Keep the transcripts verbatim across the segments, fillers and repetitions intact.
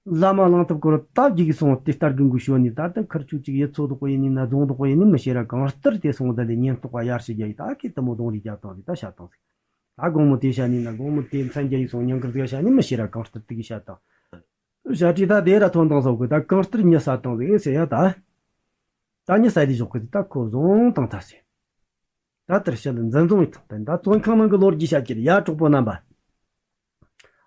བླ་མ་གླང་ཐབས་སྐོར་ད་བརྒྱུགས་སོང་སྟེ་ལྟར་གི་འགུལ་ཤོར་ནས། ད་ལྟ་ཁིར་ཆོ་ཅིག་ཡུལ་ཚོ་དོག་པོ་ཡིན་ནི་ན་རྫོང་དོག་པོ་ཡིན་ནི་མི་ཤེས་ར། གང་ལྟར་དེ་སོང་ད་ལས་ཉེན་རྟོག་པ་ཡར་ཞུ་རྒྱ་ཡིས། ད་ཁྱེད་དེ་མོ་རྡུང་རེས་རྒྱབ་བཏང་རེས་ད་བཤད་བཏང་ཟིག་ད་དགོང་མོ་དེ་བཤད་ནི་ན་དགོང་མོ་དེ་མཚན་རྒྱ་ཡིས་སོང་ཉིན་དཀར་ཟིག་བཤད་ནི་མི་ཤེས་ར། གང་ལྟར་དེ་གི་བཤད་བཏང་། བཤད་དྲིས་ད་དེ་ར་ཐོན་བཏང་སོང་གི། ད་གང་ལྟར་མྱི་བསད་བཏང་ཟིག་ཨེ་ཟེར་ཡ། ད་ད་མྱི་བསད་ལས་ཞོག་གི། ད་ཁོ་བཟུང་བཏང་ཐལ་ཟེར། ད་ལྟར་བཤད་ལ་འཛིན་བཟུང་ཡིན་ཐང་། ད་བཙོན་ཁང་ནང་གི་ལོ་རྒྱུས་བཤད་ཀྱི་རེད་ཡ། གྲོགས་པོ་རྣམ་པ།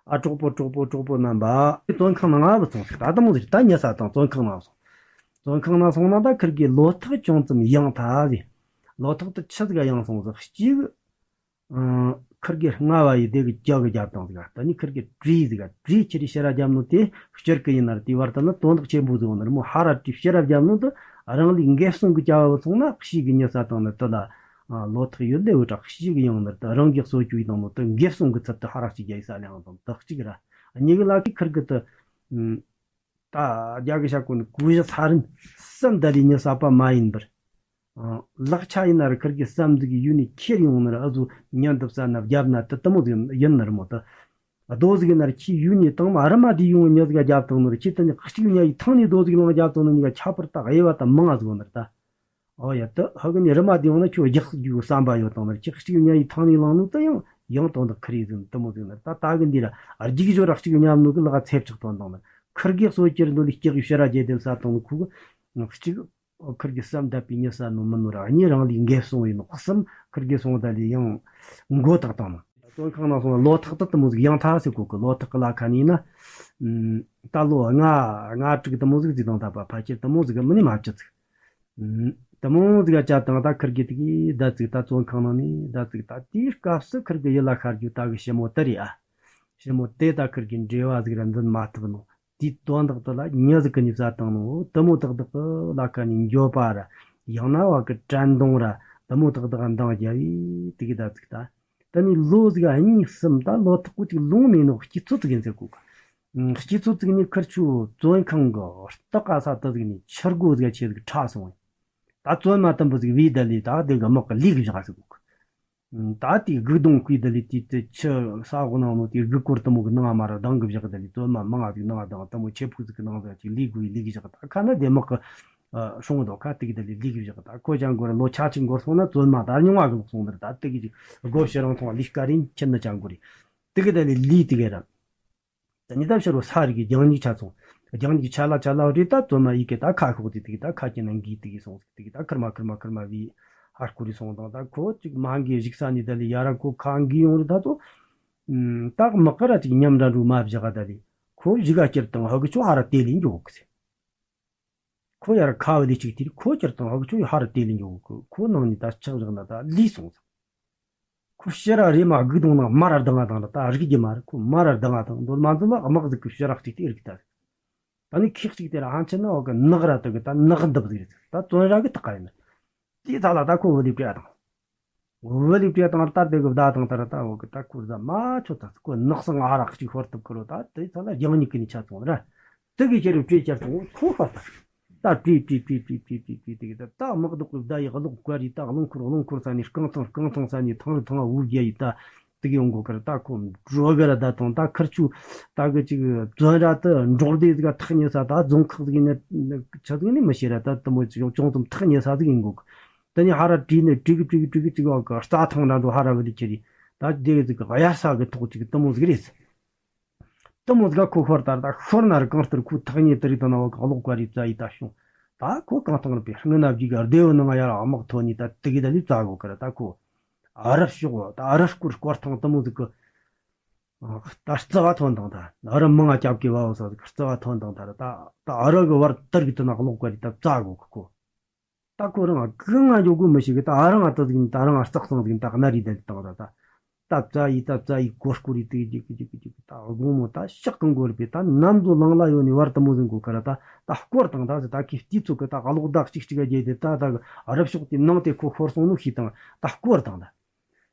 ཨ། གྲོགས་པོ་གྲོགས་པོ་གྲོགས་པོ་རྣམ་པ། བཙོན་ཁང་ནང་ང་བུད་སོང་ཟིག་ད་དེ་མོ་ཟིག་ད་མྱི་བསད་བཏང་བཙོན་ཁང་ནང་སོང་། བཙོན་ཁང་ནང་སོང་ན་ད་ཁིར་གི་ལོ་ཐག་ཅུང་ཙམ་ཡང་ཐལ་ཟིག་ལོ་ཐག་དེ་ཆི་ཟིག་ག་ཡང་སོང་ཟིག་གཅིག་ཨང་། ཁིར་གི་རྔ་བ་ཡི་སྡེ་གི་རྒྱ་གི་རྒྱབ་དང་ཟིག་ད་ནི་ཁིར་གི་བྲིས་ཟིག་བྲིས་ཁྱེར་ཕྱིར་ར་རྒྱབ་ནོ་དེ་སྤྱིར་གི་ཡིན་ན་ར། དེའི་བར་དུ་ན་དོན་དག་ཆེན་པོ་ཟིག་ཡོད་ནི་རེད་མོ། ཧ་ར་བྲིས་ཕྱིར་ར་རྒྱབ་ནོ་དེ་རང་ལུས་འགེབས་སྲུང་གི་བྱ་བ་སོང་ན་གཤིས་གི་མྱི་བསད་བཏང་ནི་དེ་ལ་ལོ་ཐག་ཡོད་ལེ་འུ་དྲག་གཤིས་གི་ཡང་ནི་དེ་རང་གི་གསོ་བཅོས་ཡིན་དང་ནོ་དེ་འགེབས་སྲུང་གི་ཚུལ་དུ་ཧ་ར་གཅིག་རྒྱ་ཡི་ས་ལེ་ཨང་དང་དག་གཅིག་ར། གཉིས་གི་ལ་ཁི་ཁིར་གི་དེ། ད་རྒྱ་གི་ཤ་ཀུན་གུ་ཞི་ས་རིན་བསམ་ད་ལི་ཉི་ས་པ་མ་ཡིན་པར། ཨ། ལག་ཆ་ཡིན་ན་ར་ཁིར་གི་བསམ་ཟིག་ཡུལ་ནས་ཁྱེར་ཡོང་ན་ར་ཨ་ཟུ་ཉན་དུ་བསད་ན་བརྒྱབ་ན་དུ་དུ་མོ་ཟིག་ཡིན་ན་ར་མོ་ད། རྡོ་ཟིག་ཡིན་ན་ར་ཁྱི་ཡུལ་ནས་དང་མ་རི་མ་དེ་ཡོང་ཉི་ཟིག་བརྒྱབ་དང་ནོ་ར་ཁྱི་དུ་ནི་གཅིག་ཉ་ཡི་ཐང་ནས་རྡོ་ཟིག་ལང་བརྒྱབ་དང་ནོ་ཉི་ག་ཁྱ་པར་ད་དབྱེ་བ་ད་མང་ང་ཟིག་ཡོད་ན་ར་ད། ཨོ་ཡ་ད་ཧ་གི་ནི་རི་མ་དེ་ཡོང་ན་ཁྱོད་རྒྱག་རྒྱུ་བསམ་པ་ཡོད་དང་ནི་ཁྱི་གཅིག་ཉ་ཡི་ཐང་ནས་ལང་ནོ་ད་ཡང་ཡང་དོན་དག་ཁི་རེ་ཟིན་དུ་མོ་ཟིན་ན་ད་ད་གི་འདི་ར་རྒྱུག་ཞོར་ར་གཅིག་ཉམས་ནོ་གི་ལག་ཚེབ་ཆག་དོན་དང་ནི་ཁིར་གེ་གསོ་ཁྱེར་འདོད་ལི་སྐྱག་གི་ཕྱི་ར་རྒྱལ་དེབ་ས་དང་ནི་ཁུ་གི་གཅིག་ཨོ་ཁིར་གེ་བསམ་བཏབ་པའི་ཉི་ས་ནོ་མི་ནོ་ར་གཉིས་རང་ལས་འགེབས་སོང་ཡིན་ནོ་གསུམ་ཁིར་གེ་སོང་ད་ལི་ཡང་མགོ་བཏགས་དང་ནི་བཙོན་ཁང་ནང་སོང་ལོ་ཐག་ད་དུ་མོ་ཟིག་ཡང་ཐག་ཟིག་གོ་གི་ལོ་ཐག་གི་ལ་ཁ་ནི་ན་ད་ལོ་ལྔ་ལྔ་དྲུག་དུ་མོ་ཟིག་ཟིག་དང་ད་པ་ཕ་ཁྱེར་དུ་མོ་ཟིག་གི་མི་ནི་མ་བཅུ་ཟིག་དེ་མོ་ཟིག་ག་བཅད་བཏང་ད་ཁིར་གི་དེ་གི་ཟླ་ཚིགས་ད་བཙོན་ཁང་ནང་ནས་ཟླ་ཚིགས་ད་དེའི་སྐབས་སུ་ཁིར་གི་ཡིད་ལ་ཤར་རྒྱུ་ད་གི་ཞི་མོ་དེ་རེད་ཨ། ཞི་མོ་དེ་ད་ཁིར་གི་འབྲེལ་བ་ཟིག་ར་འཛིན་མ་ཐུབ་ནོ། དེའི་དོན་དག་དེ་ལ་མྱི་ཟིག་གི་ནི་བཟའ་བཏང་ནོ་དེ་མོ་དག་དག་གི་ལ་ཁ་ནས་འགྱོད་པ་ར་ཡང་ན་བ་གི་དྲན་གདུང་ར་དེ་མོ་དག་དག་འདང་རྒྱབ་བས་དེ་གི་ཟླ་ཚིགས་ད། དེ་ནས་ལོ་ཟིག་གཉིས་གསུམ་ད་ལོ་ཐག་གོ་ཅིག་ལོང་མེད་ནོ་སྐྱིད་ཚོད་ཟིག་ཡིན་ཟེར་གོ་གི། སྐྱིད་ཚོད་ཟིག་ནས་ཁིར་ཆུ་བཙོན་ཁང་གི་སྟག་ག་ས་དུ་ཟིག་ནས་ཆུ་སྒོ་ཟིག་ཆེ་ཟིག་ཁྲ་སོང་། ད་བཙོན་མ་དུམ་བུ་ཟིག་བེའི་ད་ལི་ད་དེ་གི་དམག་གི་ལས་གི་བཞག་ཟེར་གོ་གི། ད་དེ་སྒུག་སྡོང་བརྐོས་ད་ལི་དེ་དེ་ཆུ་ས་འོག་ནང་ནོ་དེ་སྒུག་སྐོར་དུ་མོ་གི་ནང་མ་ར་སྡང་གི་བཞག་ད་ལི་བཙོན་མ་མང་ང་ཟིག་ནང་སྡང་དུ་མོ་ཆེ་ཕུག་ཟིག་གི་ནང་ཟིག་ཅིག་ལས་དགོས་ལས་གི་བཞག་ད་ཁ་ན་དེ་དམག་གི་སྲུང་དོ་ཁ་དེ་གི་དེ་ལས་ལས་གི་བཞག་ད་ཁོ་ཅང་གོ་ར་ལོ་ཆ་ཅིག་འགོར་སོང་ན་བཙོན་མ་ད་རྙིང་བ་གི་ལོག་སོང་ནི་ར་ད་དེ་གི་ཅིག་སྒོ་ཕྱི་རང་ཐོང་ལས་ཀ་རིན་ཁྱེར་ན་ཅང་གོ་རེད། དེ་གི་དེ་ལས་ལས་དེ་གི་ར། ད་ནི་ད་ཕྱི་རུ་ས་རི་གི་རྒྱང་ཉིག་ཆ་སོང་། རྒྱང་ཉིག་ཆ་ལ་ཆ་ལ་རེད་ད་བཙོན་མ་ཡི་གེ་ད་ཁ་ཤོག་དེ་དེ་གི་ད་ཁ་ཅི་ན་འགི་དེ་གི་སོང་ཟིག་དེ་གི་ད་ཁིར་མ་ཁིར་མ་ཁིར་མ་བི་ཧར་ཁུ་རི་སོང་དང་ད་ཁོ་ཅིག་མ་འགི་བཞུགས་ས་ནི་ད་ལི་ཡ་ར་ཁོ་ཁ་འགི་ཡོང་རི་ད་ཚོ། ད་མི་ཀ་ར་ཅིག་ཉམས་འདྲ་འགྲོ་མ་བཞག་ད་ལི་ཁོ་བཞུགས་ག་ཁྱེར་དང་ཧ་གི་ཆོ་ཧ་ར་དེ་ལི་འགྱོ་གི་ཟེར། ཁོ་ཡར་ཁ་བ་ལས་ཅིག་དེར་ཁོ་ཁྱེར་དང་ཧ་གི་ཆོ་ཡི་ཧ་ར་དེ་ལས་འགྱོ་གི་ཁོ་ནང་ནས་ད་ཆག་བཞག་ན་ད་ལུས་སོང་ཟིག་ཁོ་ཕྱི་ར་རེ་མ་སྒུག་དང་ན་མ་ར་ལྡང་ང་དང་ད་རིག་རྒྱུ་མ་རེད་ཁོ་མ་ར་ལྡང་ང་དང་འདོད་མ་འཛོམས་ལ་དམག་ཟིག་གི་ཕྱི་ར་གཅིག་དེ་རིག་ད་ཟིག་ད་ནི་ཁྱི་གཅིག་དེ་ར་ཧང་ཆེ་ན་འོ་གི་ནག་ར་དུ་གི་ད་ནག་འདབ་ཟིག་རེད་ད་བཙོན་ར་གི་ཐག་ག་ཡིན་ན། དེའི་ཐ་ལ་ད་ཁོ་བུ་ལི་པྲ་དང་། བུ་ལི་པྲ་དང་ད་དེ་གི་བདག་དང་ད་ར་ད་འོ་གི་ད་ཁོ་ཟ་མ་ཆོ་ད་ཁོ་ནག་སང་ཨ་རག་ཅིག་ཧོར་ཐུབ་ཁོ་རོ་ད་དེའི་ཐ་ལ་རྒྱང་ཉིག་གི་ནི་ཆ་ཚོང་ར། དེ་གི་ཁྱེར་རུ་པྲེ་ཁྱེར་ཚོང་ཁོ་ཧོར་ད། ད་པྲེ་པྲེ་པྲེ་དེ་གི་ད་ད་དམག་བདག་གི་བདག་ཡི་གློག་བཀར་རི་ད་རླུང་འཁོར་རླུང་འཁོར་ས་ནི་རྐང་ཐང་རྐང་ཐང་ས་ནི་ཐང་རི་ཐང་བུ་རྒྱ་ཡི་ད། དེ་གི་ཡོང་གོ་ཀར་ད་ཁོ་འགྲོ་གི་ར་ད་དང་ད་ཁིར་ཆུ་ད་གི་ཅིག་བཙོན་ར་དུ་འབྲོག་སྡེ་ཟིག་ཐག་ཉེ་ས་ད་རྫོང་ཁག་ཟིག་ནི་ཆ་ཟིག་ནི་མི་ཤེས་ར་ད་དུ་མོ་ཅིག་ཅུང་ཙམ་ཐག་ཉེ་ས་ཟིག་ཡིན་གོ་གི། དེ་ནི་ཧ་ར་བྲིས་ནས་བྲིས་གི་བྲིས་གི་བྲིས་གི་ཅིག་བ་གི་རྩྭ་ཐང་ར་འགྲོ་ཧ་ར་བ་དེ་ཁྱེར་རི་ད་དེ་གི་ཟིག་གི་གཡར་ས་གི་ཐོག་ཅིག་དུ་མོ་ཟིག་རེད། དུ་མོ་ཟིག་ཁོ་ཤོར་ད་ར་ད་ཤོར་ན་ར་གང་ལྟར་ཁོ་ཐག་ཉེ་དེ་རིགས་དང་ན་བ་གི་གློག་བཀར་རི་རྩྭ་ཡི་ད་བྱུང་ད་ཁོ་གང་ཐང་ར་པའི་སྔོན་ན་བཞི་གི་སྡེ་བ་ནང་ཡར་དམག་ཐོན་ནི་ད་དེ་གི་ད་ལི་རྩྭ་གོ་ཀ་ར་ད་ཁོ། ཨ་རབ་ཕྱོགས་ད་ཨ་རབ་སྐོར་སྐོར་ཐང་དུ་མོ་ཟིག་གི། ད་རྩ་བ་ཐོན་དང་ད་ཨ་རབ་མང་ང་རྒྱབ་ཀྱི་བ་འོ་ས་ཟིག་རྩ་བ་ཐོན་དང་ད་ར་ད་ད་ཨ་རབ་གི་བར་དར་གི་དུ་ན་གློག་པ་རི་ད་རྩ་གོ་གི་ཁོ། ད་ཁོ་རང་གི་ང་འཇོག་གི་མི་ཤེས་གི་ད་ཨ་རང་ང་ད་ཟིག་ནི་ད་རང་ང་རྩག་སང་ཟིག་ད་གནའ་རི་ད་དང་ད་ད་ད་རྩ་ཡི་ད་རྩ་ཡི་གོ་སྐོར་རི་དེ་ཇི་གི་ཇི་གི་ཇི་གི་ད་དགོང་མོ་ད་ཤག་གི་འགོར་པས་ད་ནམ་ཟོ་ལང་ལ་ཡོད་ནི་བར་དུ་མོ་ཟིག་གོ་ཀ་ར་ད་ད་སྐོར་དང་ད་ཟི་ད་ཁི་དུས་ཚོད་གི་ད་གློག་བདག་ཅིག་ཅིག་ག་རྒྱས་དེ་ད་ད་ཨ་རབ་ཕྱོགས་དེ་ནང་དེ་ཁོ་ཤོར་སོང་ནོ་ཤི་དང་ད་སྐོར་དང་ད།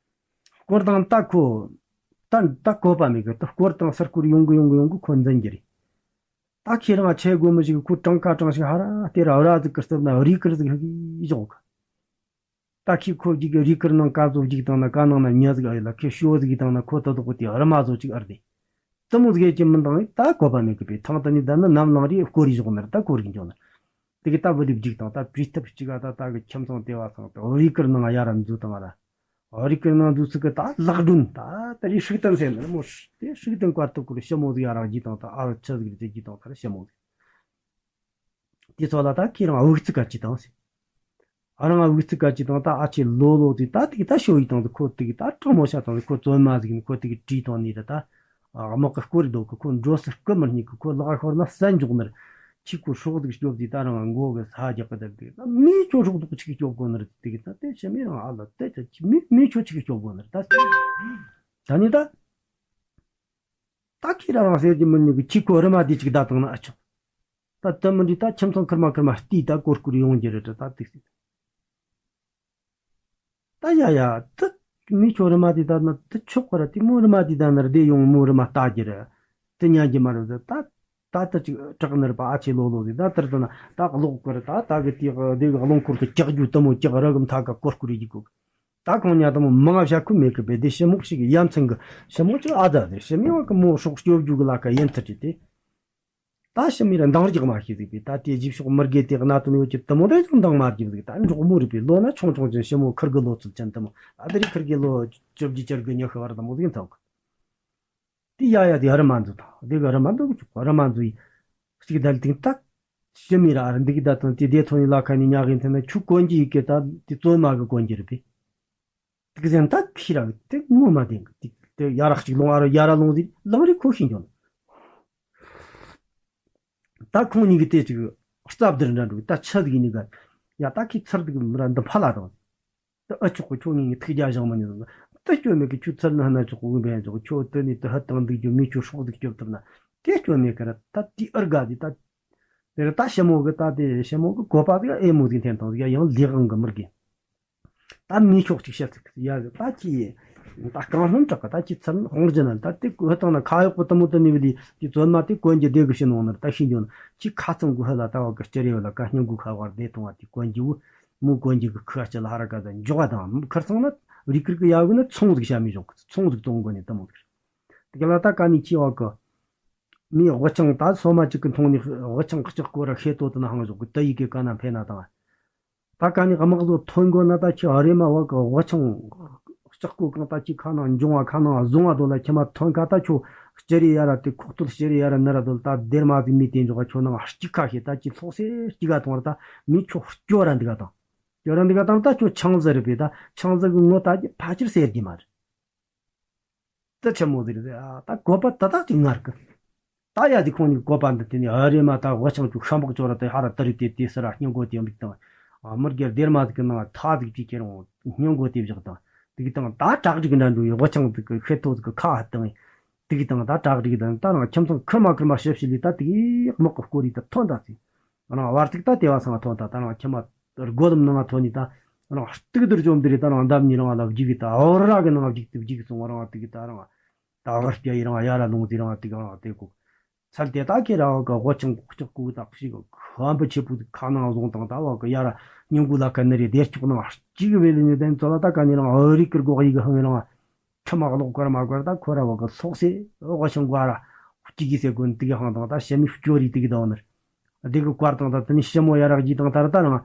སྐོར་དང་ད་ཁོ། ད་ད་བཀོད་པ་མེད་གི་ད་སྐོར་དང་སར་སྐོར་ཡོང་གི་ཡོང་གི་ཡོང་གི་ཁོ་འཛིན་གྱི་རེད། ད་ཁྱེད་རང་ཆེ་དགོས་མི་ཞིག་ཁོ་གྲངས་ཀ་གྲངས་ཤིག་ཧ་ར་དེ་ར་ར་ཟིག་གི་སྟབས་ན་རིག་ཀིར་ཟིག་ཧ་གི་བཞག་གི་ད་ཁྱེད་ཁོ་རྒྱུག་གི་རིག་ཀིར་ནང་ཀ་བཟོ་རྒྱུག་དང་ན་ཀ་ནང་ན་ཉ་ཟིག་ཨ་ཡི་ལ་ཁྱེད་ཤོ་ཟིག་དང་ན་ཁོ་ད་དོག་གི་དེ་ར་མ་བཟོ་ཅིག་ཨར་དེ། དེ་མོ་ཟིག་གི་མི་འདང་ད་བཀོད་པ་མེད་གི་པས། ཐང་དུ་ནི་ད་ནི་ནམ་ལངས་རེ་བསྐོར་རེ་བཞག་ནི་རེད། ད་བསྐོར་གི་འཇོག་ནི་རེད། དེ་གི་ད་བུ་ལི་བརྒྱུགས་དང་ད་བྲིས་ཐབས་གཅིག་ག་ད་ད་གི་ཁྱིམ་ཚང་དེ་བ་ཚང་དུ་རིག་གར་ནང་ཡ་ར་འཛུལ་དང་ར། རིག་གར་ནང་འཛུལ་ཚིག་གི་ད་ལག་སྒྲོན་ད་ད་རེ་ཧྲུག་ཏན་ཟེར་ནི་རེད་མོ། དེ་ཧྲུག་ཏན་བཀར་ཐུབ་གི་རེད། ཞི་མོ་ཟིག་ཡ་ར་བརྒྱུགས་དང་ད་ཨ་རོ་ཆི་ཟིག་རེད་བརྒྱུགས་དང་ད་ར་ཞི་མོ་ཟིག་དེ་ཚོ་ལ་ད་ཁྱེད་རང་དབུགས་ཚིག་ག་ཅི་དང་ཟེར། ཨ་རང་དབུགས་ཚིག་ག་ཅི་དང་ད་ཨ་ཆེ་ལོ་ལོ་དེ་ད་དེ་ད་ཤོ་ཡི་དང་དེ་ཁོ་དེ་གི་ད་དྲང་མོ་ཤ་དང་དེ་ཁོ་བཙོན་མ་ཟིག་ནི་ཁོ་དེ་གི་བྲིས་དང་ནི་རེད་ད། དམག་གི་སྐོར་རེ་འདུག་གི་ཁོ་འགྲོ་སར་སྐུ་མི་སྙིགས་གི་ཁོ་ལག་ཤོར་ན་བསད་འཇོག་ནི་རེད། ཁྱི་ཁོ་སྲོག་དེ་གི་སྐྱོབ་དེ་ད་རང་མགོ་གི་ས་རྒྱག་གི་ད་དེ་ད་མི་ཁྱོད་སྲོག་དེ་ཁོ་ཆི་གི་སྐྱོབ་དགོ་ནི་རེད། དེ་གི་ད་དེ་ཤི་མི་རང་ཨ་ལ་དེ་ད་ཁྱི་མི་མི་ཁྱོད་ཆི་གི་སྐྱོབ་དགོ་ནི་རེད་ད། ད་ནི་ད། ད་ཁྱེད་རང་ཟེར་གྱི་མི་ནི་གི་ཁྱི་ཁོ་རི་མ་དེ་ཅིག་བདའ་བཏང་ན་ཨ་ཆོག་ད་དེ་མི་འདྲི་ད་ཁྱིམ་ཚང་ཁིར་མ་ཁིར་མ་བལྟས་ད་གོར་གོར་ཡོང་རྒྱུ་རེད་ད་དེ་སྲིད། ད་ཡ་ཡ་དེ་མི་ཁྱོད་རི་མ་དེ་ད་ན་དེ་ཆོག་གི་ར་དེ་མོ་རི་མ་དེ་ད་ན་ར་དེ་ཡོང་མོ་རི་མ་ལྟ་རྒྱུ་རེད། དེ་ཉན་རྒྱུ་མ་རེད་ད། ད་ད་ཅིག་དྲག་ནི་རེད་པ། ཨ་ཆེ་ལོ་ལོ་དེ་ད་དེར་ད་ན་ད་གློག་གི་རེད་ད། ད་གི་དེ་དེ་གི་རླུང་འཁོར་གི་ལྕགས་རྒྱུ་དེ་མོ་ལྕགས་རི་གི་མཐའ་ག་གོར་གོར་ཡི་གོ། ད་ཁོང་ཉ་དེ་མོ་མང་ང་བྱ་ཁུ་མེད་གི་པས། དེ་ཞི་མོ་ཞིག་གི་ཡ་མཚན་གི་ཞི་མོ་ཅིག་ཨ་ད་དེ་ཞི་མོ་གི་མོ་སྲོག་སྐྱོབ་རྒྱུ་གི་ལ་ཁ་ཡན་ཐུར་གྱི་དེ། ད་ཞི་མི་ར་འདང་རྒྱག་མ་ཤེས་ཟིག་པས། ད་དེ་རྗེས་ཕྱོགས་མི་དགེ་དེ་གནའ་དུ་མི་ཡོད་ཀྱི་དེ་མོ་དེ་ཅང་འདང་མ་རྒྱབ་ཟིག་ད་འབྲོག་མོ་རེད་པས། ལོ་ན་ཆུང་ཆུང་ཅན་ཞི་མོ་ཁིར་གི་ལོ་ཚུལ་ཅན་དེ་མོ་ད་དེ་རིགས་ཁིར་གི་ལོ་བཅོ་བརྒྱད་བཅུ་དགུ་ཉི་ཤུ་བར་དེ་མོ་ཟིག་འཚོག་གི། དེ་ཡ་ཡ་དེ་རི་མ་འཛུལ་དང་དེ་གི་རི་མ་འདུག་ཆུག་རི་མ་འཛུལ་ཡི་གཅིག་ད་ལྟིང་ཏག་ཞི་མི་ར་ཨ་རི་འདི་གི་ད་དང་དེ་དེ་ཐོན་ཡི་ལ་ཁ་ནི་ཉག་གི་འཐེན་ན་ཁྱུ་གོན་གྱི་ཡི་གེ་ད་དེ་བཙོན་མ་གི་གོན་གྱི་རེད་པས། དེ་གི་ཟན་ད་ཁྱི་ར་དེ་ངོ་མ་དེ་དེ་དེ་ཡ་ར་གཅིག་ལོང་ཨ་ར་ཡ་ར་ལོང་ཟིག་ལང་རི་ཁོ་ཤི་འགྱོ་ནི། ད་ཁོང་གཉིས་ཀྱི་དེ་ཅིག་རྩ་བདར་འདྲ་འགྲོ་གི་ད་ཆ་ཟིག་ནི་ག་ཡ་ད་ཁྱི་ཚར་དེ་གི་མི་ར་འདི་ཕ་ལ་དང་། ད་ཨ་ཆོག་གི་ཁྱོད་ངའི་ཐུགས་རྒྱལ་བཞེངས་མ་ཉན་ཟིག་ད་སྐྱོན་མེད་གི་ཁྱོད་ཚར་ན་ཧ་ན་ཆོག་གི་འོས་འབེན་ཆོག་ཁྱོད་དེ་ནི་དེ་ཧ་དང་འདུག་རྒྱུ་མི་ཁྱོད་སྲོག་ཟིག་སྐྱོབ་ཐུབ་ན་དེ་སྐྱོན་མེད་གི་ར། ད་དེ་ཨར་དགའ་དེ་ད་དེ་ར་ད་ཞི་མོ་གི་ད་དེ་ཞི་མོ་གི་གོ་པ་ཟིག་ཨེ་མོ་ཟིག་འཐེན་དང་ཟིག་ཡ་ཡང་ལས་དབང་གི་མི་དགེ། ད་མི་ཁྱོག་ཅིག་བཤད་ཚིག་ཡ་ད་ཅི་ད་རྐང་སྣམ་དྲག་གི་ད་ཅི་ཚར་ན་དཔུང་རྒྱུ་ན་ད་དེ་གོ་བཏང་ན་ཁ་གཡོག་པོ་དེ་མོ་དེ་ནི་བི་དེ་ཅི་བཙོན་མ་དེ་གོན་གྱི་བདེ་གི་ཕྱི་ནང་ནར་ད་ཤི་འགྱོ་ན་ཅི་ཁ་ཚང་གི་ཧི་ལ་ད་བ་གི་སྤྱི་རེ་བ་ལ་ཀ་སྙིང་གི་ཁ་བར་བདེ་ཐོང་བ་དེ་གོན་གྱི་བུ་མོ་གོན་གྱི་གི་ཁུ་ཨ་ཅི་ལ་ཧ་ར་ག་ད་འཇོག་བ་དང་ཁར་ཚང་ན་རིག་ཁུར་གི་ཡ་གི་ན་ཚོང་ཟིག་བྱ་མི་འཇོག་གི་ཚོང་ཟིག་གཏོང་གོ་ནི་དེ་མོ་ཟིག་དེ་ག་ལ་ད་ཀ་ནི་ཅི་བ་གི་མི་དབུ་ཆང་ད་སོ་མ་གཅིག་གི་མཐོང་ནི་དབུ་ཆང་ལྕགས་སྐོར་ར་ཤེས་ཏོ་དེ་ན་ཧང་ཞོག་གི་ད་ཡི་གེ་ཀ་ན་འཕེན་ན་དང་། ད་ག་ནི་དམག་བཟོ་ཐོན་དགོས་ན་ད་ཁྱི་ཨ་རེ་མ་བ་གི་དབུ་ཆང་ལྕགས་སྐོར་གང་ད་ཁྱི་ཁ་ནང་འབྱུང་བ་ཁ་ནང་བཟུང་བ་དོ་ལ་ཁྱི་མ་ཐོན་ཁ་ད་ཁྱོ་སྤྱི་རེ་ཡ་ར་དེ་ཁོག་ཐུལ་སྤྱི་རེ་ཡ་ར་ནི་ར་དོ་ལ་ད་སྡེར་མ་ཟིག་མི་དེ་འཇོག་ཁྱོ་ནང་སྐྱིག་ཁ་ཤེས་ད་ཁྱི་ལྷོག་སེ་སྐྱིག་ག་ཐོང་ར་ད་མི་ཁྱོ་སྐྱོ་ར་འདི་ག་དང་སྐྱོ་ར་འདི་ག་དང་ད་ཁྱོ་ཆང་ཟི་རེ་པས་ད་ཆང་ཟི་གི་ངོ་ད་ཁྱི་ཕ་ཁྱིར་ཟེར་གི་མ་རེད། དེ་ཆི་མོ་ཟིག་རེད། ཨ་ད་བཀོད་པ་ད་དག་ཅིག་ངར་གི་ད་ཡ་དེ་ཁོང་གཉིས་བཀོད་པ་འདི་དེ་ནས་ཨ་རེ་མ་ད་དབུ་ཆང་ཅུ་ཤམ་པག་ཅོ་ར་དེ་ཧ་ར་དི་རི་དེ་དེ་སི་ར་སྙིང་གོ་དེ་འབིག་དང་། ཨ་མི་རྒྱལ་སྡེར་མ་ཟིག་གི་ནང་ཐ་ཟིག་ཅིག་ཁྱེར་འོང་སྙིང་གོ་དེ་བཞག་དང་། དེ་གི་དང་ད་བྲག་རིག་འདྲ་འགྲོ་ཡི་དབུ་ཆང་ཟིག་གི་ཤེད་ཐོ་ཟིག་གི་ཁ་ཧ་དང་། དེ་གི་དང་ད་བྲག་རིག་དང་ད་རང་ཁྱིམ་ཚང་ཁུར་མ་ཁུར་མ་ཞབས་ཞུ་ལས་ད་དེ་གི་དམག་གི་སྐོར་རིག་ད་ཐོན་ད་ཟིག་རང་བར་ཐིག་ད་དེ་བ་སང་ཐོན་ད་ད་རང་ཁྱིམ་མ་སྒོ་ལམ་ནང་ཐོན་ནི་ད་རང་སྟུག་དུར་བཅོམ་དེ་རེད། ད་རང་འདམ་ནི་རང་ལ་བརྒྱུག་གི་ད་འོ་ར་གི་ནང་བརྒྱུག་ཏུ་བརྒྱུག་སོང་། རང་དེ་གི་ད་རང་ད་གར་སྐྱ་ཡི་རང་ཡ་ར་ལུང་ཟི་རང་དེ་གི་རང་དེ་གོ་ཚལ་དེ་ད་ཁྱེད་རང་གི་དབུ་ཆང་ལྐོག་ལྐོག་ད་ཞིག་ཁམ་བུ་ཆེ་པོ་ཁ་ནང་བཟུང་དང་ད་བ་གི་ཡ་ར་སྙིང་གུ་ལ་ཁ་ནི་རེད། དེ་ལྕོག་ནང་གཅིག་བེ་ལི་ནི་དེ་ཚོ་ལ་ད་ཀ་ནི་རང་འོ་རིག་གི་སྒོ་ཡི་གི་ཧང་རང་ཁྲི་མ་གློག་སྐོར་མ་སྐོར་ད་ཁོ་ར་བ་གི་ལྷོག་སེ་དབུ་ཆང་གོ་ར་གཅིག་གི་སེ་གོ་ནི་དེ་གི་ཧང་དང་ད་ཞི་མི་སྐྱོ་རི་དེ་གི་དང་ནི་དེ་གི་སྐོར་དང་ད་དེ་ནི་ཞི་མོ་ཡ་ར་གི་དང་ད་ར་ད་རང་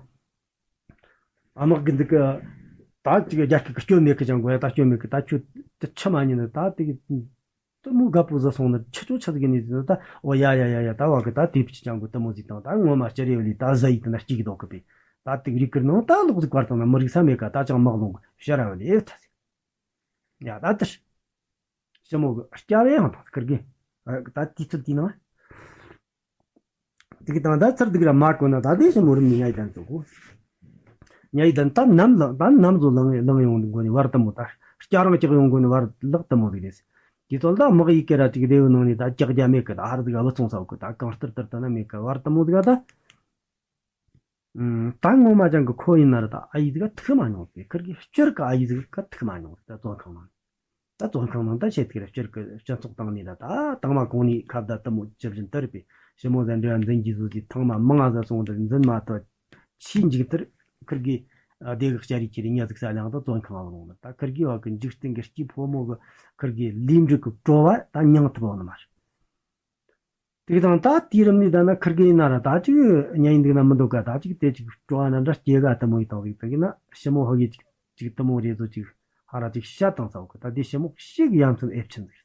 དམག་གི་འདི་གི་ད་ཅིག་རྒྱ་སྐད་ཀྱི་སྐྱོན་མེད་གི་ཅང་གོ་ཡ། ད་སྐྱོན་མེད་གི་ད་ཁྱོད་དེ་ཆི་མ་ཉན་ནི་ད་དེ་གི་དེ་མོ་དགའ་པོ་ཟ་སོང་ནི་ཆི་ཆོ་ཆི་ཟིག་ནི་ད་འོ་ཡ་ཡ་ཡ་ཡ་ད་བ་གི་ད་དེ་ཕྱི་ཅང་གོ་དེ་མོ་ཟིག་དང་ད་ངོ་མ་སྤྱི་རེ་བ་ལི་ད་ཟ་ཡི་དེ་ན་སྐྱིད་གི་དོག་གི་པས། ད་དེ་གི་རིག་གི་ནང་ད་ལོག་ཟིག་བར་དང་ན་མི་རིག་ས་མེད་ག་ད་ཅང་མག་ལོང་གི་ཤ་ར་བ་ལི་ཨེ་ཐ་ཟིག་ཡ་ད་དེར། ཞི་མོ་གི་སྐྱ་བའི་ཡང་དང་ཁིར་གི་ད་དུས་ཚོད་དེའི་ནང་དེ་གི་དང་ད་ཚར་དུ་གི་ར་མ་གོ་ན་ད་དེ་ཞི་མོ་རིམ་ནི་ཉའི་དན་ཚོ་གོ། ཉའི་དན་ད་ནམ་ལ་ད་ནམ་བཟོ་ལང་ལང་ཡོང་དགོ་ནི་བར་དུ་མོ་ད་སྐྱ་རང་སྐྱག་ཡོང་དགོ་ནི་བར་ལག་དུ་མོ་ཟིག་རེད། དེ་ཚོ་ད་དམག་ཡི་གེ་ར་ཅིག་རེ་བོ་ནང་ནི་ད་སྐྱག་རྒྱ་མེད་གི་ད་ཧར་ཟིག་ཨ་བུ་ཚོང་ས་གོ་ད་གང་ལྟར་ལྟར་ད་ན་མེད་གི་བར་དུ་མོ་ཟིག་ད། ད་ངོ་མ་ཅང་གི་ཁོ་ཡིན་ན་ར་ད་ཨ་ཡི་ཟིག་ག་ཐུག་མ་མྱོང་ཟིག་ཁིར་གི་སྤྱིར་གི་ཨ་ཡི་ཟིག་ག་ཐུག་མ་མྱོང་ཟིག་ད་བཙོན་ཁང་ནང་ད་བཙོན་ཁང་ནང་ད་བཤད་ཐུག་ར་སྤྱིར་གི་སྤྱི་ཚོགས་སྟེང་ནས་ད་ད་དང་མ་གོང་ནས་ཁ་བརྡ་དུ་མོ་ཇི་བཞིན་དུ་རེད་པས། ཞི་མོ་ཟ་འབྲེལ་བ་འཛིན་གྱི་བཟོ་གི་ཐང་མ་མང་ང་ཟ་སོང་དུ་འཛིན་མ་ཐུབ་ཆེས་མཇུག་མཐར་ཁིར་གི་སྡེ་གི་ལྕགས་རི་ཁྱེར་ཉ་ཟིག་ས་ལང་ད་བཙོན་ཁང་ལ་ལོང་ལ་ད་ཁིར་གི་བ་གི་འཇིག་རྟེན་གི་སྐྱིད་ཕོ་མོ་གི་ཁིར་གི་ལུས་འབྲུ་གི་བྲོ་བ་ད་མྱང་ཐུབ་བ་ནི་མ་རེད། དེ་དང་ད་དུས་རིམ་ནས་ད་ན་ཁིར་གི་ཡིན་ན་ར་ད་ཅིག་ཉན་ཡིན་འདུག་ན་མི་འདུག་ག་ད་ཅིག་དེ་ཅིག་སྤྲོ་བ་འདྲ་འདྲ་སྐྱེ་ག་དུ་མོ་ཡི་དང་ཟིག་དུ་གི་ན་ཞི་མོ་ཧོ་གི་ཅིག་ཅིག་དུ་མོ་རེ་ཟོ་ཅིག་ཧ་ར་ཅིག་བཤད་དང་ས་བོ་གི་ད་དེ་ཞི་མོ་ཞིག་ཡ་མཚན་ཨེབ་ཆེན་ཟིག་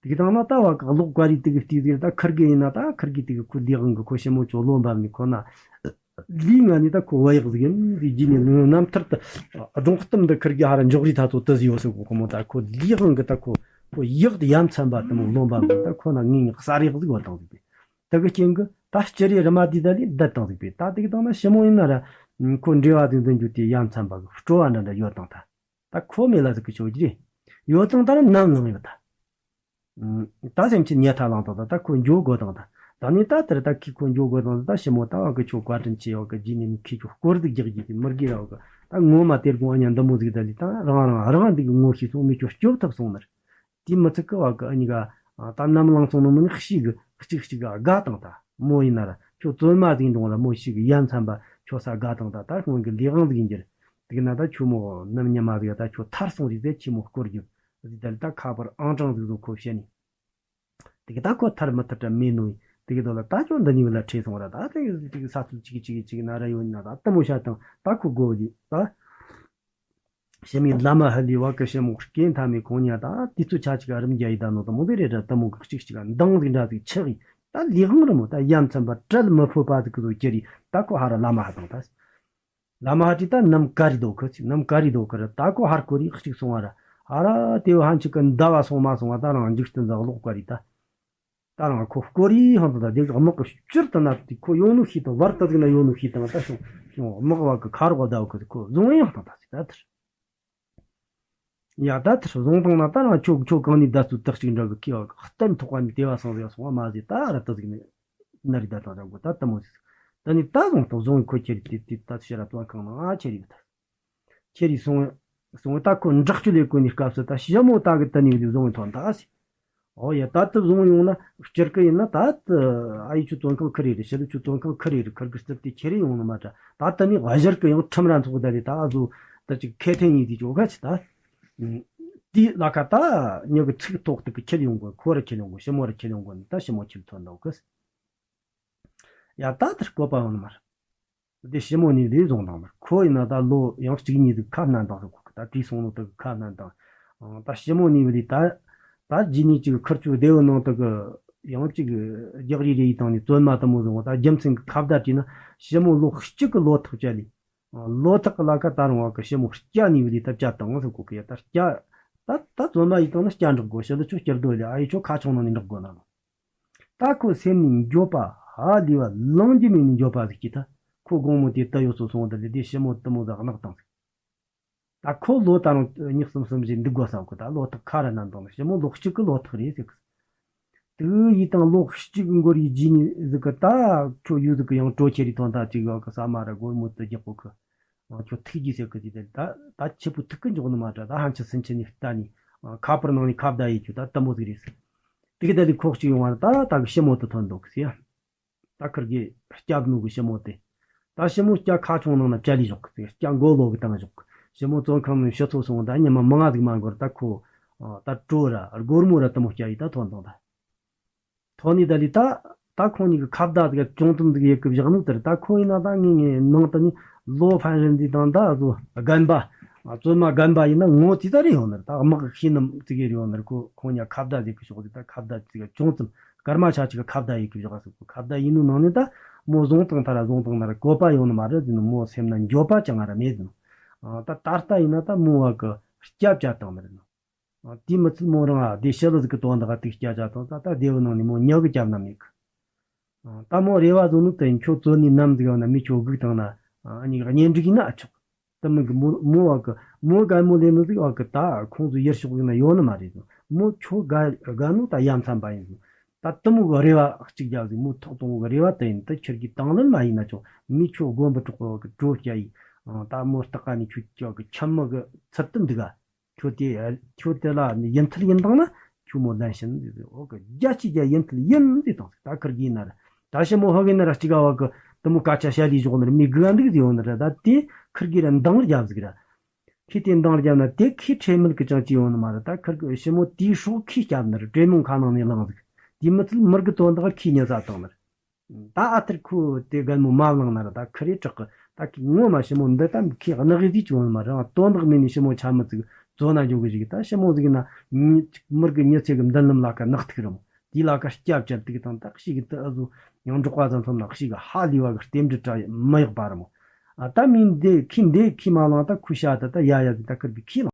དེ་གི་དང་ན་ད་བ་གི་གློག་ཀ་རི་དེ་གི་བལྟས་ཟིག་ད་ཁིར་གི་ཡིན་ན་ད་ཁིར་གི་དེ་གི་ཁོ་ལི་དབང་གི་ཁོ་ཞི་མོ་ཅོ་ལོ་འབབ་ནི་ཁོ་ན་ལི་ང་ནི་ད་ཁོ་བ་ཡག་ཟིག་ཡིན་ཟིག་ཇི་ནི་ནུ་རྣམ་ཐར་དུ་སྒྲུང་གཏམ་འདི་ཁིར་གི་ཧ་ར་འཇོག་རི་ཐ་ཚོ་དུ་ཟིག་ཡོད་ཟིག་གོ་ཁོ་མོ་ད་ཁོ་ལི་དབང་གི་ད་ཁོ་ཁོ་ཡག་ཏུ་ཡ་མཚན་པ་དུ་མོ་ལོ་འབབ་ནི་ད་ཁོ་ན་ངི་ངི་གསར་ཡག་ཟིག་ཡོད་དང་ཟིག་པས། དེ་གི་རྐྱེན་གི་ད་སྤྱི་རེ་རི་མ་དེ་ད་ལི་བསྡད་དང་ཟིག་པས། ད་དེ་གི་དང་ན་ཞི་མོ་ཡིན་ན་ར་ཁོ་འབྲེལ་བ་དེ་འཛིན་རྒྱུ་དེ་ཡ་མཚན་པ་གི་སྤྲོ་བ་འདྲ་འདྲ་ཡོད་དང་ད། ད་ཁོ་མེད་ལ་ཟིག་གི་ཆོག་གི་རེད། ཡོད་དང་ད་ར་ནམ་ལངས་ཡོད་ད། ད་སེམས་ཅན་ཉལ་ཐ་ལངས་དང་ད་ད་ཁོ་འགྱོ་དགོས་དང་ད། ད་ནི་ད་དེར་ད་ཁི་ཁོ་འགྱོ་དགོས་དང་ད་ཞི་མོ་ད་བ་གི་ཆོ་བཀའ་དྲིན་ཆེ་བ་གི་རྗེས་ནས་ནི་ཁི་ཆོ་སྐོར་ཟིག་རྒྱག་རྒྱུ་དེ་མི་དགེ་ར་བ་གི་ད་ངོ་མ་དེར་དགོངས་ཨ་ཉ་འདི་མོ་ཟིག་ད་ལི་ད་རང་རང་རང་འདི་གི་ངོ་ཤེས་སོང་མི་ཆོ་སྐྱོབ་ཐུབ་སོང་ནར། དེ་མི་ཚིག་གི་བ་གི་ཨ་ཉི་ག་ད་ནམ་ལངས་སོང་ནི་མི་ནི་ཤི་གི་གཅིག་གཅིག་ག་དགའ་དང་ད་མོ་ཡིན་ན་ར་ཁྱོད་བཙོན་མ་ཟིག་འགྲོང་ལ་མོ་ཤི་གི་ཡ་མཚན་པ་ཁྱོད་ས་དགའ་དང་ད་ད་སྔོན་གི་ལས་དབང་ཟིག་ཡིན་གྱི་རེད། དེ་གི་ན་ད་ཁྱོད་མོ་ནམ་ཉི་མ་ཟིག་ད་ཁྱོད་ཐར་སོང་རིག་ཟེ་ཁྱི་མོ་སྐོར་རྒྱུ་ཟིག་ད་ལི་ད་ཁ་པར་ཨང་གྲངས་ཟིག་བཟོ་ཁོ་བཤད་ནས། དེ་གི་ད་ཁོ་ཐར་མི་ཐར་དྲ་མེད་ནོ་ཡིན། དེ་གི་དོ་ལ་ད་ཁྱོད་འདི་ནི་བ་ལ་ཁྲེས་སོང་ར་ད་དེ་གི་དེ་གི་ས་ཚུལ་ཅིག་ཅིག་ཅིག་ན་ར་ཡོད་ན་ད་ལྟ་མོ་བཤད་དང་ད་ཁོ་དགོ་ལི་ད། ཞི་མི་བླ་མ་ཧ་ལི་བ་གི་ཞི་མོ་སྐྱེ་མཐའ་མའི་ཁོང་ཉ་ད་དུས་ཚོད་ཆ་ཅིག་རིམ་རྒྱ་ཡི་ད་ནོ་ད་མོ་དེ་རེ་ར་ད་མོ་གི་གཅིག་གཅིག་འདང་ཟིག་འདྲ་ཟིག་ཆགས་ཡི་ད་ལི་ཧང་རི་མོ་ད་ཡ་མཚན་པ་བྲལ་མི་ཕོད་པ་ཟིག་གི་བཟོ་ཁྱེར་ཡི་ད་ཁོ་ཧ་ར་བླ་མ་ཧ་དང་ད། བླ་མ་ཧ་ཏི་ད་ནམ་ཀ་རི་དོ་ཁི་ཚིག་ནམ་ཀ་རི་དོ་ཁི་ར་ད་ཁོ་ཧར་ཀོ་རི་གཅིག་སོང་བ་ར་ཧ་ར་དེ་བ་ཧན་ཅིག་གི་འདའ་བ་སོང་མ་སོང་བ་ད་རང་འཇིག་རྟེན་ཟ་གློག་ཀ་རི་ད། ད་རང་ཁོ་སྐོར་ཡི་ཧང་དུ་ད་དེ་དམག་གི་སྤྱིར་དུ་ན་དེ་ཁོ་ཡོང་ནུ་ཤི་དང་བར་དུ་ཟིག་ན་ཡོང་ནུ་ཤི་དང་ད་ཤོང་ཤོང་དམག་བ་གི་ཁ་རོག་ཟླ་བ་གི་ཁོ་བཟུང་ཡང་དང་ད་ཟིག་ད་དེར། ཡ་ད་དེར་བཟུང་བཏང་ན་ད་རང་ཁྱོད་ཁྱོད་གང་ནས་བརྡ་རྩུབ་དག་ཅིག་འདྲ་གི་ཁི་བ་གི་གཏན་ཐོག་པ་ནས་དེ་བ་སང་ཟིག་སོང་བ་མ་ཟིག་ད་ར་ད་ཟིག་ནི་ན་རི་ད་དང་ར་གོ་ད་ད་མོ་ཟིག་ད་ནི་ད་བཟུང་དང་བཟུང་ཁོ་ཁྱེར་དེ་དེ་ད་ཤེ་ར་ཏོན་ཁང་ན་ང་ཁྱེར་ཡོད་ད། ཁྱེར་ཡི་སོང་། སོང་ད་ཁོ་འདྲག་ཅུ་ལས་གོ་ནི་སྐབས་སུ་ད་ཞི་མོ་ད་གི་ད་ནི་བཟུང་ཐོན་ད་ཟིག་ཨོ་ཡ་ད་ད་བཟུང་ཡོང་ན་སྤྱིར་གི་ཡིན་ན་ད་ད་ཨ་ཡི་ཆུ་ཏོན་ཁང་ཁི་རེ་རེ་ཞི་ལུ་ཆུ་ཏོན་ཁང་ཁི་རེ་རེ་ཁར་གི་སྟབས་དེ་ཁྱེར་ཡོང་ནི་མ་ད་ད་ད་ནི་གཞིར་གི་ཡང་ཁྲིམས་ར་ཚོགས་ད་རེ་ད་ཨ་ཟོ་ད་ཅིག་ཁེ་ཐེན་ཡིན་དེ་ཅོ་ག་ཅི་ད། དེ་ལ་ཁ་ད་ཉི་གི་ཚིག་ཐོག་ཏུ་གི་ཁྱེར་ཡོང་གོ་ཁོ་ར་ཁྱེར་ཡོང་གོ་ཞི་མོ་ར་ཁྱེར་ཡོང་གོ་ནི་ད་ཞི་མོ་ཁྱེར་ཐོན་འདུག་གི་ཡ་ད་དེར་བཀོད་པ་ཡོང་ནི་མ་རེད། དེ་ཞི་མོ་ནི་ལས་བཟུང་དང་མར་ཁོ་ཡིན་ན་ད་ལོ་ཡང་གཅིག་གཉིས་ཟིག་ཁ་སྣན་དང་ཟེར་གོ་གི་ད་བྲིས་སོང་ནོ་དེ་གི་ཁ་སྣན་དང་། ད་ཞི་མོ་ནི་བ་ལི་ད་ད་རྗེས་ནས་ཅིག་ཁུར་ཆུ་སྡེ་བའི་ནང་དུ་གི་ཡང་ཅིག་རྒྱག་རེས་རེ་ཡིས་བཏང་ནས་བཙོན་མ་དུ་མོ་བཟུང་བ་ད་རྒྱུ་མཚན་གི་ཁ་བརྡ་བྲིས་ན་ཞི་མོ་ལོ་གཅིག་གི་ལོ་ཐག་བཅད་ལས། ལོ་ཐག་གི་ལ་ཁ་ད་རུང་བ་གི་ཞི་མོ་སྐྱ་ནི་བ་ལི་ད་བཅད་བཏང་ཟེར་གོ་གི་ཡ་ད་སྐྱ་ད་ད་བཙོན་མ་ཡིས་བཏང་ན་སྐྱ་འགྲོགས་དགོ་ཞི་ལུ་ཆུ་སྐྱར་སྡོད་ལས་ཨ་ཡི་ཆོ་ཁ་ཆུང་ནང་ནས་འགྲོགས་དགོ་ན་ལོ། ད་ཁོ་སེམས་ནས་འགྱོད་པ་ཧ་ལས་པ་ལང་རྒྱུ་མེད་ནས་འགྱོད་པ་ཟིག་གིས་ད་ཁོ་དགོང་མོ་དེ་ད་ཡོད་སོ་སོང་ད་ལས་དེ་ཞི་མོ་དུ་མོ་ཟིག་གནག་བཏང་ཟིག་ད་ཁོ་ལོ་ད་རུང་ཉི་ཤུ་གསུམ་གསུམ་བཞི་འདུག་དགོ་བསམ་གི་ད་ལོ་ཐག་ཁ་ར་ན་འདང་ཞི་མོ་ལོ་གཅིག་གི་ལོ་ཐག་རེད་ཟེར་གི་དུ་ཡིས་དང་ལོ་གཅིག་འགོར་ཡི་རྗེས་ནས་ཟིག་གི་ད་ཁྱོད་ཡུལ་ཟིག་གི་ཡང་གྲོ་ཁྱེར་རི་ཐོན་ད་ཅིག་ཡོད་གི་ས་མ་ར་སྒོར་མོ་དུ་རྒྱག་གོ་གི་ཁྱོད་ཐུག་རྒྱུ་ཟེར་གི་དེ་ད་ད་ཆེ་པོ་ཐུག་གི་འཇོག་ནི་མ་དྲ་ད་ཧན་ཆི་སུན་ཆི་ནི་ལྟ་ནི་ཁ་པར་ནང་ནས་ཁ་བརྡ་ཡེད་རྒྱུ་ད་དུ་མོ་ཟིག་རེད་ཟེར། དེ་གི་ད་ལི་ཁོག་ཅིག་ཡོང་བ་ད་ད་གི་ཞི་མོ་དུ་ཐོན་འདུག་གི་ཟེར། ད་ཁིར་གི་སྐྱབས་ནུ་གི་ཞི་མོ་དེ། ད་ཞི་མོ་སྐྱ་ཁ་ཆུང་ནང་ན་བཅའ་ལི་ཞོག་གི་ཟེར་སྐྱ་མགོ་ལོག་གི་བཏང་ཞོག་གི་ཞི་མོ་བཙོན་ཁང་ནས་ཕྱི་ཚོ་སོང་ད་ཉི་མ་མང་ང་ཟིག་མ་འགོར་ད་ཁོ་ད་གྲོ་ར་སྒོར་མོ་ར་དུ་མོ་སྐྱ་ཡི་ད་ཐོན་དང་ད། ཐོ་ནི་ད་ལི་ད། ད་ཁོང་གཉིས་ཀྱི་ཁ་བརྡ་དེ་ག་ཅུང་ཙམ་ཟིག་ཡེ་གི་བཞག་ནི་དེར་ད་ཁོ་ཡིན་ན་ད་ངེས་ངེས་ནང་དུ་ནི་ལོ་ཕན་རིན་འདི་དང་ད་བཟོ་རྒན་པ། བཙོན་མ་རྒན་པ་ཡིན་ན་ངོ་ཙི་ད་རེ་ཡོང་ནི་རེད་ད་དམག་ཤེས་ནམ་ཙི་གེ་རེ་ཡོང་ནི་རེད་ཁོ་ཁོང་གཉིས་ཁ་བརྡ་ཟིག་གི་ཕྱོགས་ཟིག་ད་ཁ་བརྡ་ཙི་ག་ཅུང་ཙམ་སྐར་མ་ཆ་ཅིག་གི་ཁ་བརྡ་ཡེ་གི་བཞག་ཟིག་ཁ་བརྡ་ཡིན་ནི་ནང་ནི་ད་མོ་བཟུང་བཏང་ཐ་ར་བཟུང་བཏང་ན་ར་གོ་པ་ཡོང་ནི་མ་རེད་ཟིན་ནི་མོ་སེམས་ན་འགྱོད་པ་ཅང་ང་ར་མེད་ཟིན་ནི། ད་ད་ལྟ་ཡིན་ན་ད་མོ་བ་གི་སྐྱབས་བཅའ་བཏང་ནི་རེད་ནི། དེས་མི་ཚད་མོ་རང་ཨ་སྡེ་ཤི་ལོ་ཟིག་གི་དོན་དག་དུག་སྐྱ་ཆ་དང་ད་ལྟ་སྡེ་བའི་ནང་ནས་མོ་ཉག་གི་སྐྱབས་ན་མེད་གི། ད་མོ་རེ་བ་བཟོ་ནུ་དེ་ཁྱོད་བཙོན་ནས་ནམ་ཟིག་ཡོང་ན་མི་ཁྱོད་སྒུག་བཏང་ན་ཨ་ནི་གཉེན་སྒྲིག་ཡིན་ན་ཨ་ཆོག་དེ་མིན་གི་མོ་མོ་བ་གི་མོ་རྒན་མོ་ལས་མི་ཟིག་བ་གི་ད་ཁོང་ཚོ་ཡར་ཕྱོགས་ཟིག་ན་ཡོད་ནི་མ་རེད་ཟིན་མོ་ཁྱོད་དགའ་དགའ་ནོ་ད་ཡ་མཚན་པ་ཡིན་ཟིན་ད་དེ་མོ་གི་རེ་བ་གཅིག་རྒྱབ་ཟིག་མོ་ཐོག་དང་བོ་གི་རེ་བ་དེ་ཡིན་ད་ཁྱེད་ཀྱི་དང་ལེན་མ་ཡིན་ན་ཆོག་མི་ཁྱོད་དགོན་པ་གྲོགས་པ་བ་གི་གྲོ་སྐྱ་ཡིན་ད་མོ་སྟག་ཀ་ནས་ཁྱོད་ཀྱི་བ་གི་ཁྱམས་མི་གི་ཚུལ་དུ་འདུག་ག་ཁྱོད་དེ་ཁྱོད་དེ་ལ་ནི་ཡིན་ཐལ་ཡིན་དང་ན་ཁྱོད་མོ་ལན་ཤིན་ཟེར་ཟེར་འོ་གི་རྒྱ་ཆི་རྒྱ་ཡིན་ཐལ་ཡིན་ཟེར་དང་ཟེར་ད་ཁར་གི་ཡིན་ན་ར་ད་ཞི་མོ་ཧོ་གི་ན་ར་གཅིག་ག་བ་གི་དུ་མོ་ཀ་ཆ་ཤ་ལི་ཞོག་ན་ར་མི་དགུ་ག་འདུག་ཟེར་ཡོང་ན་ར་ད་དེ་ཁར་གི་ར་འདང་རྒྱབ་ཟིག་ར་ཁི་དེ་འདང་རྒྱབ་ན་དེ་ཁི་ཁྲེལ་མེད་གི་ཅང་ཅི་ཡོང་ནི་མ་ར་ད་ཁར་གི་ཞི་མོ་དེའི་སྲོག་ཁི་རྒྱབ་ན་ར་གྲོས་མོང་ཁ་ནང་ནས་ལངས་ཟིག་དེ་མི་ཚད་མི་རྒྱུ་དོན་དག་ཁོས་ཉན་ས་བཏང་ནི་རེད། ད་ཨ་ཐར་ཁོ་དེ་རྒན་མོ་མ་བླངས་ན་ར་ད་ཁི་རེ་དྲག་གི། ད་ཁི་ངོ་མ་ཞི་མོ་འདི་ད་ཁི་གནག་གི་ཟིག་ཅིག་ཡོང་མ་རེད། དོན་དག་མེད་ནས་ཞི་མོ་ཆ་མི་ཚིག་བཙོ་ན་འཇོག་གི་ཞིག་ད་ཞི་མོ་ཟིག་ན་མི་རྒྱུ་མྱི་ཚེ་གི་མདུན་ལམ་ལ་ཀ་ནག་ཐིག་རེད་མོ། དེ་ལ་ཀ་སྐྱབས་བཅད་ཐིག་དང་ད་ཞིག་གི་ད་ཨ་ཟོ་ཡང་འབྲོག་པ་ཚོ་མཚོན་ན་ཞིག་གི་ཧ་ལས་བ་གི་རྟེན་འབྲེལ་དྲ་མི་ཡག་པ་རེད་མོ། ཨ་ད་མི་འདི་ཁི་འདི་ཁི་མ་བླངས་ད་ཁུ་ཤ་ད་ད་ཡ་ཡ་ཟིག་ད་ཁིར་གི་ཁི་བླངས།